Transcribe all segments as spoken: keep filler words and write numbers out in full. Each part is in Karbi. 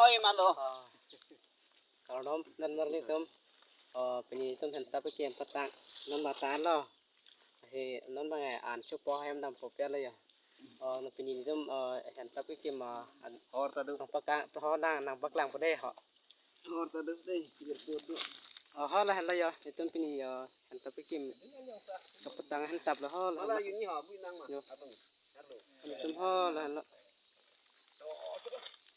Oi, malo. Kardom, dan marli tum. Oh, pini tum hentap kekim patang. Non mata lo. Si non bang an chopo hem dampo pia lo ya. Oh, non pini tum, oh, hentap kekim, ah, an Hor ta do. Nangpaklang, proho nang, nangpaklangpo dei ho. Hor ta do dei, pir pir do. Oh, ho la henlo ya. Itum pini ya hentap kekim. Kepatang hentap lo ho la. Mala henlo. Yuni ho, bu nang ma. Yo. Atung. Atung. Itum ho la henlo.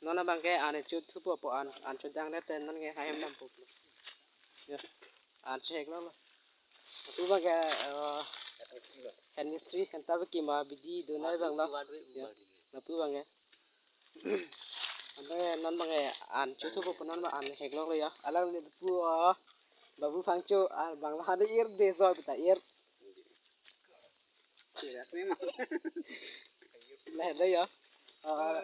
Non abang ke an chothupo po an, an chodang det non ke hem dampo. Yo. An chek lo lo. Lapu bang ke, eh, hand mistri, hentap kekim abidi do nai bang lo. Ya. Lapu bang ke. Ante non bang ke an chothupo po non bang an hek lo lo ya. Alang le pu, oh, Babu Phangcho, ah, bang lo hade ir de so pita ir. Tidak memang. Lah henlo ya. Ah,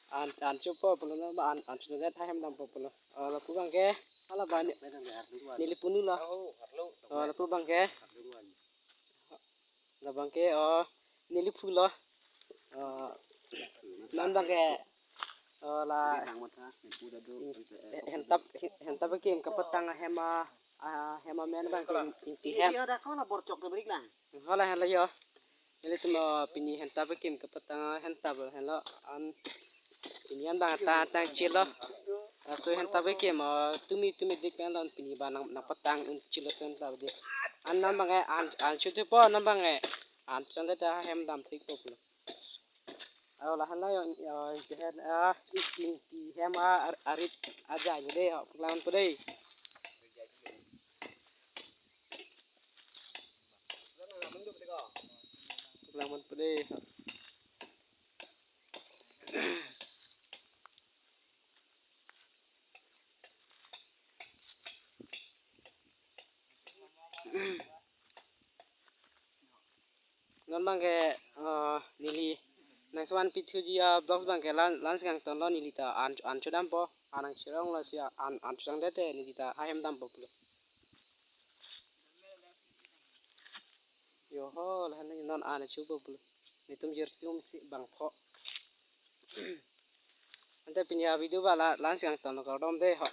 an, an chopo pulo non bang an, an chopo det hem dampo pulo. Ah, lapu bang ke. Hala bang ni. Neli punu lo. Oh, harlo. Ah, lapu bang ke. Labang ke, oh, neli phu lo. Oh, non bang ke, oh, la, Nang mata, nang pu ta do. Hentap, hentap kekim kepatang hem a, ah, hem amen bang ke Ingti hem. Iya, dak ko la borchok ke berik lang. Ho la henlo ya. Nelitum, oh, pini hentap kekim kepatang hentap lo henlo an. Pini an bang ta tang chilo. Laso hentap kekim, oh, tumi tumi dik pen lon pini bang nang, nangpatang un chilo sen ta dik. An non bang ke an, an chothupo non bang ke. An pachang det ta hem dampikpo pulo. Oh, la henlo ya, ya, Ingti hem, ah, Ingti hem, ah, ar-, arit ajai ni dei, ho, paklang po dei. Paklang po dei. Non bang ke, eh, neli nangkevan pithuji a-vlogs bang ke la-, la-an si kangton lo, neli ta an, an chodampo, an nangcherong lo si an, an chodang det te neli ta hem dampo pulo. Yo ho, la henlo non an chopo pulo. Netum jirpi um si bangpho. Ante pini a-video bang la-, la-an si kangton lo, kardom dei ho.